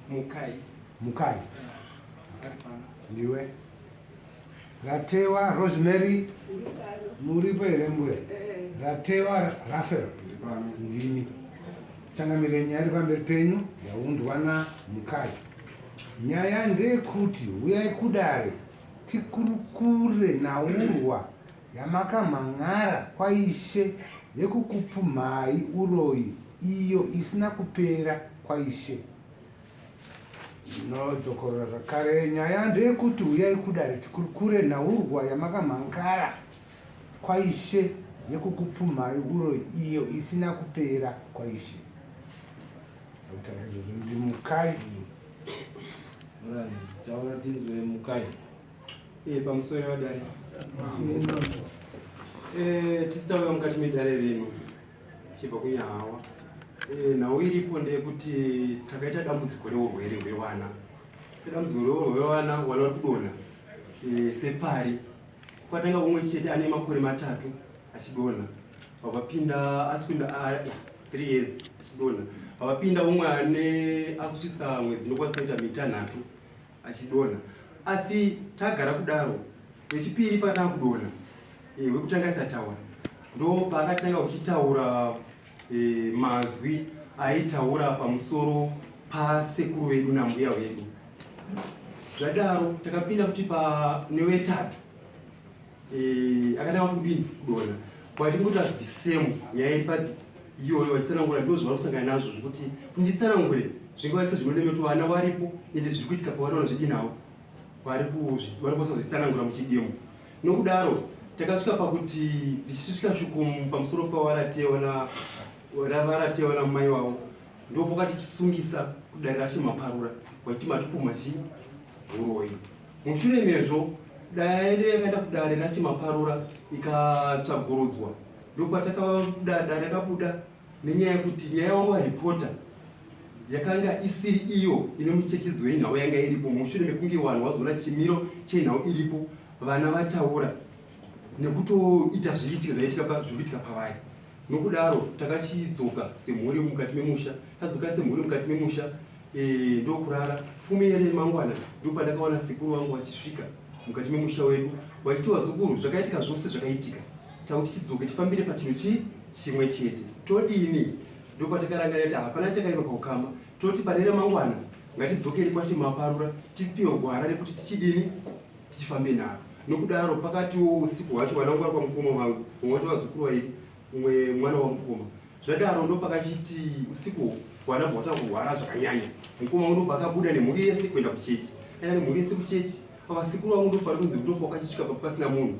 Mukai. Mukai. Ndiwe. Ratewa Rosemary. Muripo here mbuya? Eh. Ratewa Rafael. Ndimi. Changamire nyaya iri pamberi penyu yaundwa naMukai. Nyaya ndeyekuti huyai kudare tikurukure nhaurwa yamakamhan'ara kwaIshe yekukupumhai uroyi iyo isina kupera kwaIshe. Ndinodzokorora zvakare nyaya ndeyekuti huyai kudare tikurukure nhaurwa yamakamhan'ara kwaIshe yekukupumhai uroyi iyo isina kupera kwaIshe. Ndakutaura izvozvo ndimukai. Taura tinzwe mukai. Eh, pamusoro vadare. Eh, tisitauya mukati medare rino chibva kunyahawa. Eh, nhau iripo ndeyekuti takaita dambudziko reurwere hwevana. Dambudziko reurwere hwevana vana vari kudonha eh, sepfari. Kwatanga umwe chete ane makore matatu achidonha. Vapinda asikuenda ah, yeah, 3 years achidonha. Vapinda umwe ane akusvitsa mwedzi inokwanisa kuita mitanhatu achidonha asi tagara kudaro wechipiri pakatanga kudonha e, wekutanga isataura ndo paakatanga kuchitaura e, mazwi aitaura pamusoro pasekuru vedu nambuya vedu zvadaro takapinda kuti panewetatu Eh, akatanga kudini kudonha kwatingoti the same nyaya iri papi iyoyo vachitsanangura ndo zvavari kusangana nazvo zvekuti kunditsanangure zvingava sezvinoneme kuti vana varipo ende zviri kuitika pavari vanozvidi navo vari kukwanisa kuzvitsanangura muchidimbu nokudaro takasvika pakuti richisvika shoko pamusoro pavaratewa ravaratewa namai wavo ndopakatichisungisa kudare rashe maparura vachiti matipumha chii huroyi Mushure mezvo, daya yedu yakaenda kudare raChimaparura ikatsvagurudzwa ndopatakada dare rakabuda nenyaya yekuti nyaya wangu varipota yakanga isiri iyo ine muchechedzo yenhau yanga iripo mushure mekunge vanhu vazoona chimiro chenhau iripo vana vataura nekutoita zviitika zvaitika zviri kuitika pavari nokudaro takachidzoka semhuri mukati memusha tadzoka semhuri mukati memusha Eh, ndokurara fume yere mangwana ndopandakaona sekuru vangu vachisvika mukati memusha wedu vachiti vazukuru zvakaitika zvose zvakaitika takuti tidzoke tifambire pachinhu chii chimwe chete todini ndopatakarangarira kuti hapana chakaipa paukama toti pane ramangwana ngatidzokere kwashe maparura tipiwe gwara rekuti tichidini tichifambe naro nokudaro pakatiwo usiku hwacho vana vangu vari kwamukoma vangu mumwe wacho vazukuru vairi umwe mwana wamukoma Zvadaro ndopakachiti usiku vana bva vatanga kurwara zvakanyanya. Mukoma wangu ndobva akabuda nemhuri yese kuenda kuchechi. Aenda nemhuri yese kuchechi. Pavasekuru vangu ndopari kunzi ndopakachisvika pasina munhu.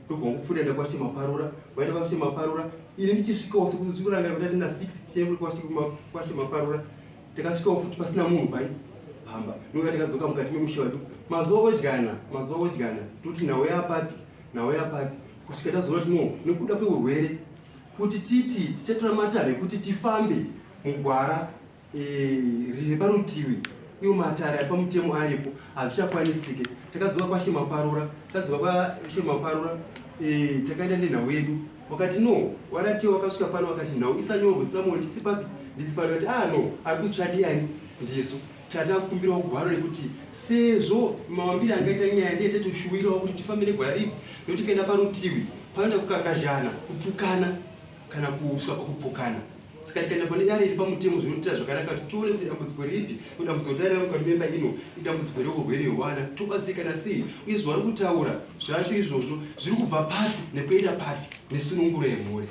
Ndobva wangopfuura enda kwashe Maparura. Vaenda kwashe Maparura. Ini ndichisvikawo sekurangarira kuti na 6 tichienda kwashe Maparura. Takasvikawo futi pasina munhu pai pamba. Ndobva takadzoka mukati memusha wedu. Mazuva odyana, mazuva odyana. Toti nhau yapapi, nhau yapapi. Kusvika tazoona kuti no, nekuda kweurwere kuti titi tichatora matare ekuti tifambe mugwara eh, riri parutivi iwo matare ari pamutemo aripo hazvichakwanisike takadzoka kwashe maparura tadzoka kwashe maparura eh, takaenda nenhau yedu wakati no warati wakasvika pano wakati nhau isanyorwe samuel ndisi papi ndisi pano kati ah no ari kutsva ndiyani ndisu Tatakumbirawo gwaro rekuti sezvo mawambire angaita nyaya ndiye tetoshuwirawo kuti tifambe negwara ripi nekuti tikaenda parutivi panoita kukakazhana kutukana kana kusvika pakupokana saka tikaenda pane dare iri pamutemo zvinotiita zvakanaka kuti tione kuti dambudziko ripi kuti dambudziko tarira mukati memba ino idambudziko reurwere hwevana tobatsirikana sei uye zvavari kutaura zvacho izvozvo zviri kubva papi nekuenda papi nesununguro yemhuri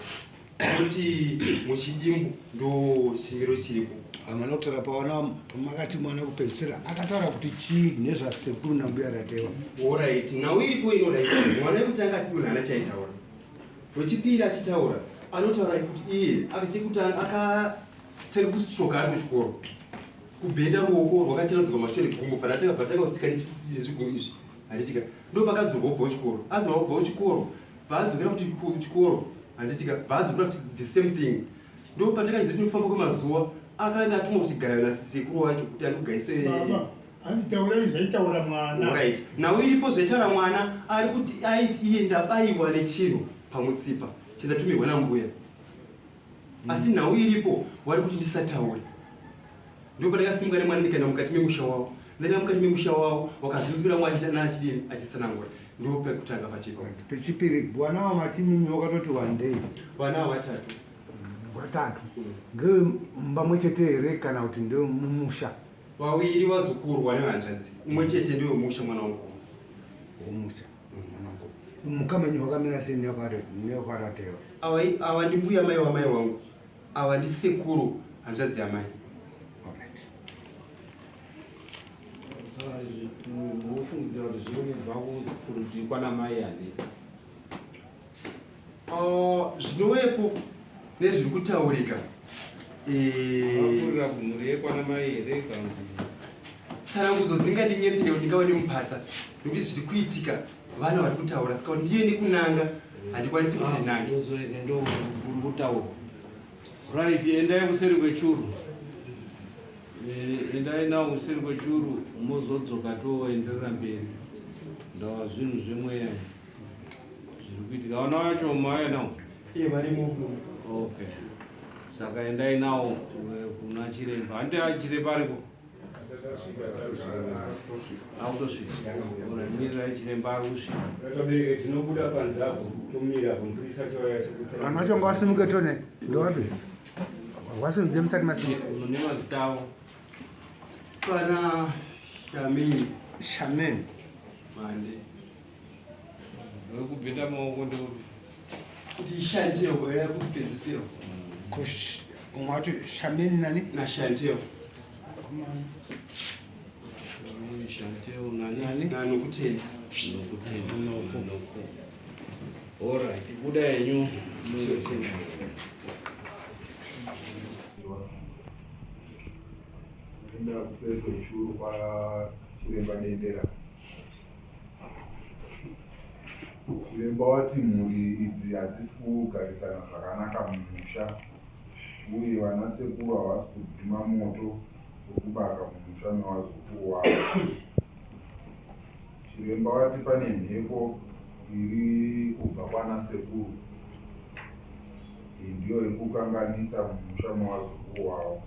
Kuti muchidimbu ndo chimiro chiripo. Hamana kutaura pawana pamakati mwana kupedzisira akataura kuti chii nezvasekuru nambuya Ratewa. Alright, nhau iripo inoda mwana wekutanga achidonha haana chaitaura. Wechipiri achitaura anotaura kuti iye akachekutanga akatanga kustroke ari kuchikoro. Kubhenda ruoko rwakatenadzwa mashure gumbo panatanga patanga kutsika nezvigumbo izvi. Handitika ndopakadzorwa kubva kuchikoro. Adzorwa kubva kuchikoro paadzokera kuti kuchikoro handitika paadzokera the same thing ndo patakaiza kuti nokufamba kwemazuva akanga atumwa kuchigayo nasisekuru wacho kuti andikugaise hanzi taurai zvaitaura mwana right nhau iripo zvaitaura mwana ari kuti aiti iye ndabayiwa nechinhu pamutsipa chandatumirwa nambuya asi nhau iripo wari kuti ndisataure. Ndipo pandakasimuka nemwana ndikaenda mukati memusha wavo. Ndaenda mukati memusha wavo wakazvinzwira mwana achidini achitsanangura. Ndipo pekutanga pachipo. Pechipiri vana vamati mimi wakatoti wandei. Vana vatatu. Vatatu. Ngevemumba mwechete here kana kuti ndewemumusha? Vaviri vazukuru vane hanzvadzi. Umwe chete ndewemusha mwana wamukoma. Womusha mwana wamukoma. Mukama wenyu wakamira sei nekwaratewa? Ava ava ndimbuya mai wamai wangu. Ava ndisekuru hanzvadzi yamai. Munofungidzira kuti zviri kubva kurudyi kwana mai ani? Zvinovepo nezviri kutaurika. Vakurira kumhuri yekwana mai here kana kuti Tsanangudzo dzingandinyepere kuti ndingava nemupatsa nekuti zviri kuitika vana vari kutaura saka kuti ndiye nekunanga handikwanisi kuti ndinange. Ndozoeke ndo kuri kutaura. Right, endai kuseri kwechuru. Endai nawo kuseri kwechuru mozodzoka toenderera mberi. Ndawa zvinhu zvemweya zviri kuitika. Vana vacho mauya nawo? Iye varimo. Okay. Saka endai nawo kuna chiremba. Handi chiremba ariko? Akutosvika. Mirirai chiremba ari kusvika. Vabereki tinobuda panze apo tomira apo mupurisa achauya achikutsa. Vanhu vacho ngavasimuke tone. Ndowapi? Wasinze musati masimuka. Mune mazita avo. Pana Shamini. Shamin. Mande. Wekubheta maoko ndeupi? Ndishantel yakupedzisira. Umwe wacho Shamin nani? Na Shantel. Shantel nani? Nani? Na Nokutenda. Nokutenda. Noko. Alright, buda yenyu. Nokutenda. Kuenda kuseri kwechuru kwachiremba Dendera. Chiremba wati mhuri idzi hadzisi kugarisana zvakanaka mumusha uye vanasekuru havasi kudzima moto uri kubaka mumusha mevazukuru wavo. Chiremba wati pane mhepo iri kubva kwanasekuru iyi ndiyo iri kukanganisa mumusha mevazukuru wavo.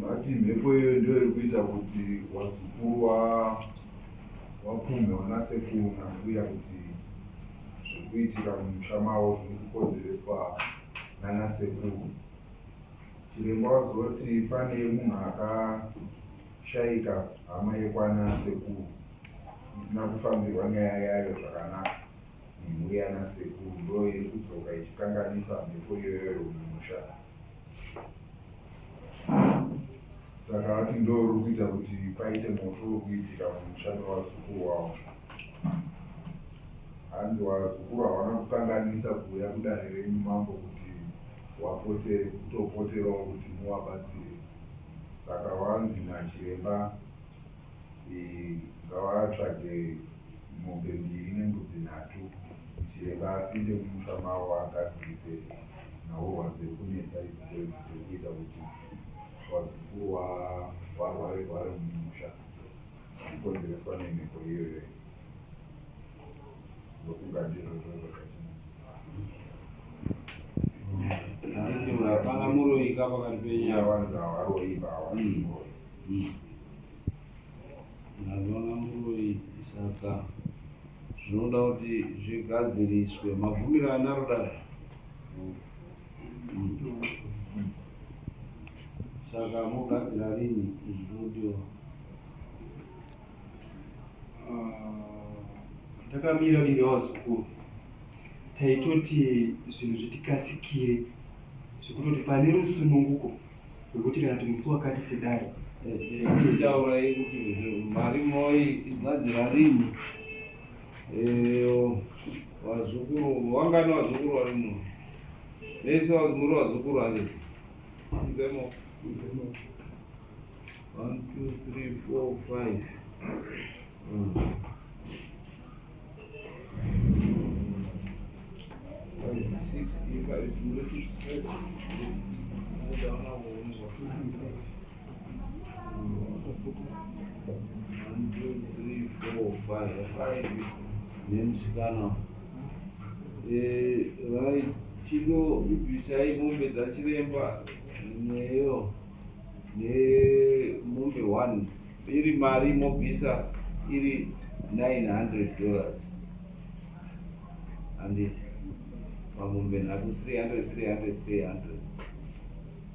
Vati mhepo iyoyo ndiyo iri kuita kuti vazukuru vapumhe vanasekuru nambuya kuti zviri kuitika mumusha mavo zviri kukonzereswa nanasekuru. Chiremba wazoti pane munhu akashaika hama yekwana sekuru isina kufambirwa nyaya yayo zvakanaka nemhuri yanasekuru ndo iri kudzoka ichikanganisa mhepo iyoyo mumusha. Saka vati ndo uri kuita kuti paite moto uri kuitika mumusha mevazukuru wavo. Hanzi vazukuru havana kukanganisa kuuya kudare renyu mambo kuti wapotere, kutopoterawo kuti muvabatsire. Saka vanzi nachiremba ngavatsvage mombe mbiri nembudzi nhatu, chiremba apinde mumusha mavo agadzirise nhaurwa dziri kunetsa idzi dziri kuita kuti vazukuru varware rware mumusha zvichikonzereswa nemhepo iyoyo. Ndofunga ndizvozvo zvakati. Hapana muroyi ka pakati penyu apa. Vanzi havaroyi havasi muroyi. Hapana muroyi saka zvinoda kuti zvigadziriswe. Mabvumiro anaro dare. Saka mogadzira rini zvinodiwa? Takamira mira vazukuru taitoti zvinhu zvitikasikire zvekutoti pane rusununguko rwekuti kana kuti musi wakati sedare Taurai kuti mari moigadzira rini? Vazukuru vangani vazukuru vari muno? Vese muri vazukuru handiti? Simudzai maoko. 1, 2, 3, 4, 5. 5, 6, 5, muri 6. 1, 2, 3, 4, 5. 5 nemusikana. Right, chino ibvisai mombe dzachiremba. Neyo nemombe one iri mari mobvisa iri 900 dollars handiti pamombe nhatu 300 300 300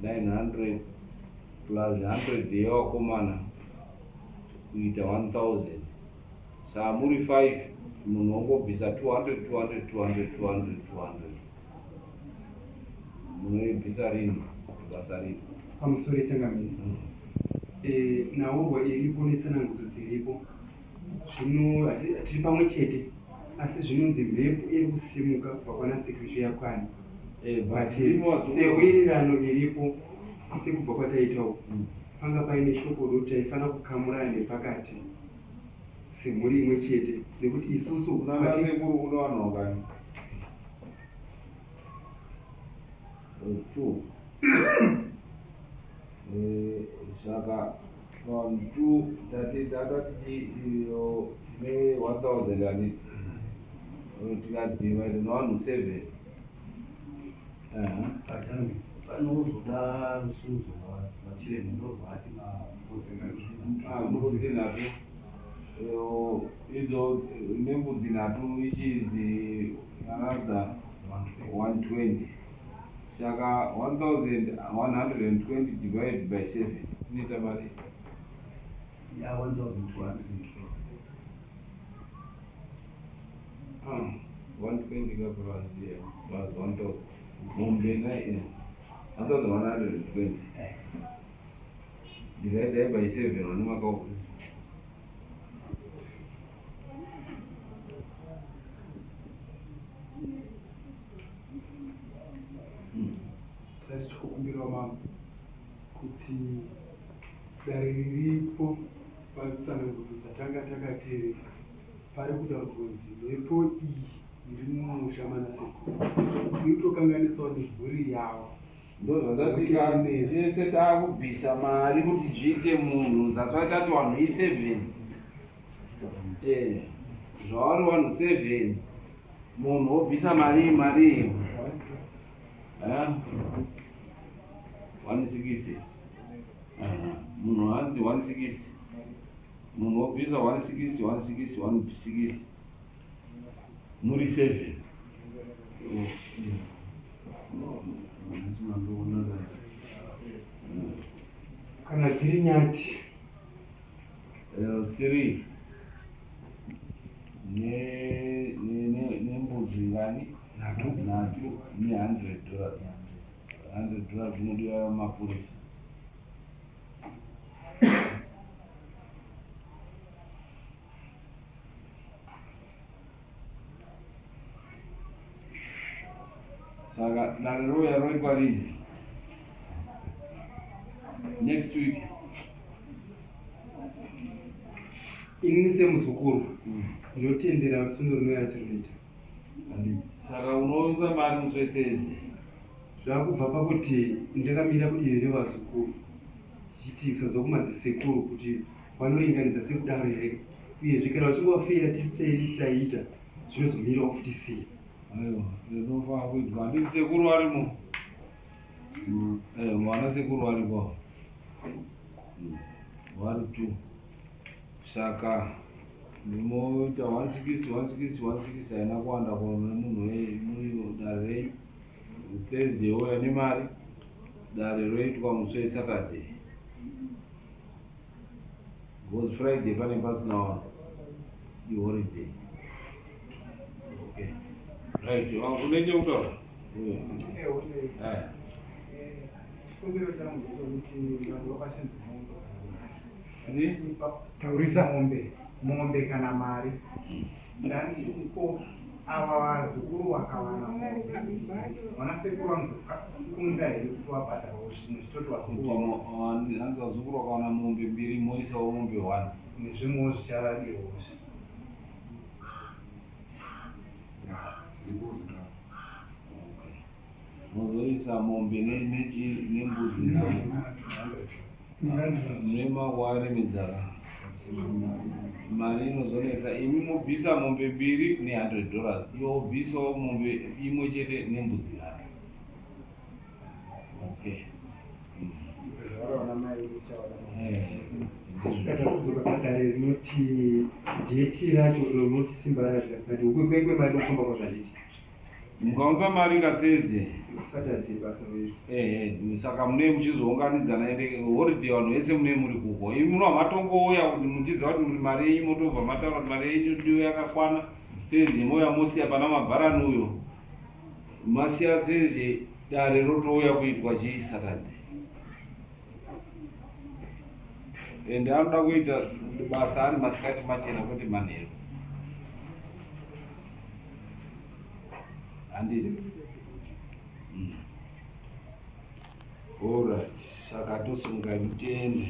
900 plus 100 yevakomana kuita 1000 saa muri 5 munhu wongobvisa 200 200 200 200 200 munoibvisa rini basa rini Pamusoro yechangamire. Nhaurwa iripo netsanangudzo dziripo zvino tiri pamwe chete asi zvinonzi mhepo iri kusimuka kubva kwana sekuru yakwani but sewirirano iripo sekubva kwataita uku panga paine shoko rokuti taifanira kukamurana nepakati semhuri imwe chete nekuti isusu Kunana sekuru kune vanhu vangani? Two. Saka from two tati tata tichi iyo tine 1000 ani tikadhivide nevanhu 7. Panozoda rusunzo rwachiremba ndorwati Mbudzi nhatu idzo nembudzi nhatu which is another 120. Saka 1120 divided by 7 inoita mari ya 1220. 120 ka plus, yeah, plus 1000 mombe 1120 divided by 7 vane makauku Tachikumbirawo mambo kuti dare riripo patsanangudzo dzatanga takateerera pari kutaurwa kunzi mhepo iyi iri mumusha manasekuru iri kutokanganisawo nemhuri yavo. Ndozvatati tese taakubvisa mari kuti zviite munhu. That's why tati vanhu i7. Zvavari vanhu 7 munhu wobvisa mari mari 160. Munhu hanzi 160, munhu wobvisa 160 160 160 muri 7. Kana dziri nyati 3 nembudzi ngani? Nhatu. Nhatu ne100 dollars. 100 dollars inodiwa mapurisa. Saka dare rouya roitwa rini? Next week? Inini semuzukuru ndinotendera sundo rinouya rachirinoita. Saka unounza mari musi weThursday? Zvakubva pakuti ndakamira kudivi revazukuru tichiti kusazwa kumadzisekuru kuti vanoringanidza sekudaro here, uyezve kana vachinge vafeira tisei tisaita zvinozomirawo futi sei. Aiwa, rinofana kuitwa. Handiti sekuru varimo? Mwana sekuru varipo, vari two. Saka ndimoita 160 160 160 haina kuwanda kune munhu muri dare renyu. Thursday ouya nemari, dare roitwa musi weSaturday because Friday pane pasina vanhu, iholiday. Okay, right, une chekutaura? Chikumbiro changu ndechekuti vanhu vakashinza mombe. Taurisa. Mombe kana mari. Ndandichiti ko ava vazukuru vakawana mombe, vana sekuru vanozokunda here kuti vabhadharawo zvimwe zvitoti Kuti vazukuru hanzi vazukuru vakawana mombe mbiri moisawo mombe one. Nezvimwewo zvichadiwawo. Mozoisa mombe nembudzi nemawaremedzaka mari inozonetsa. Imi mobvisa mombe mbiri ne100 dollars, iwe wobvisawo mombe imwe chete nembudzi nhatu. Okay. Saka takudzoka padare rinoti dheti racho rinoti simbaradza but ukwekwe mari kufamba kwazvanditi. Mukaunza mari ka Thursday. Saturday basa roitwa. Ehe, saka munee muchizounganidzana ende holiday vanhu vese munee muri kuko. Imi muno hamatongouya kuti muchiziva kuti muri mari yenyu motobva mataura kuti mari yenyu ndiyo yakakwana. Thursday mouya mosiya pana mabharani uyo. Masiya Thursday dare rotouya kuitwa chii Saturday. Ende anoda kuita basa ari masikati machena kwete manheru. Handiti? Alright, saka tosimuka mutende.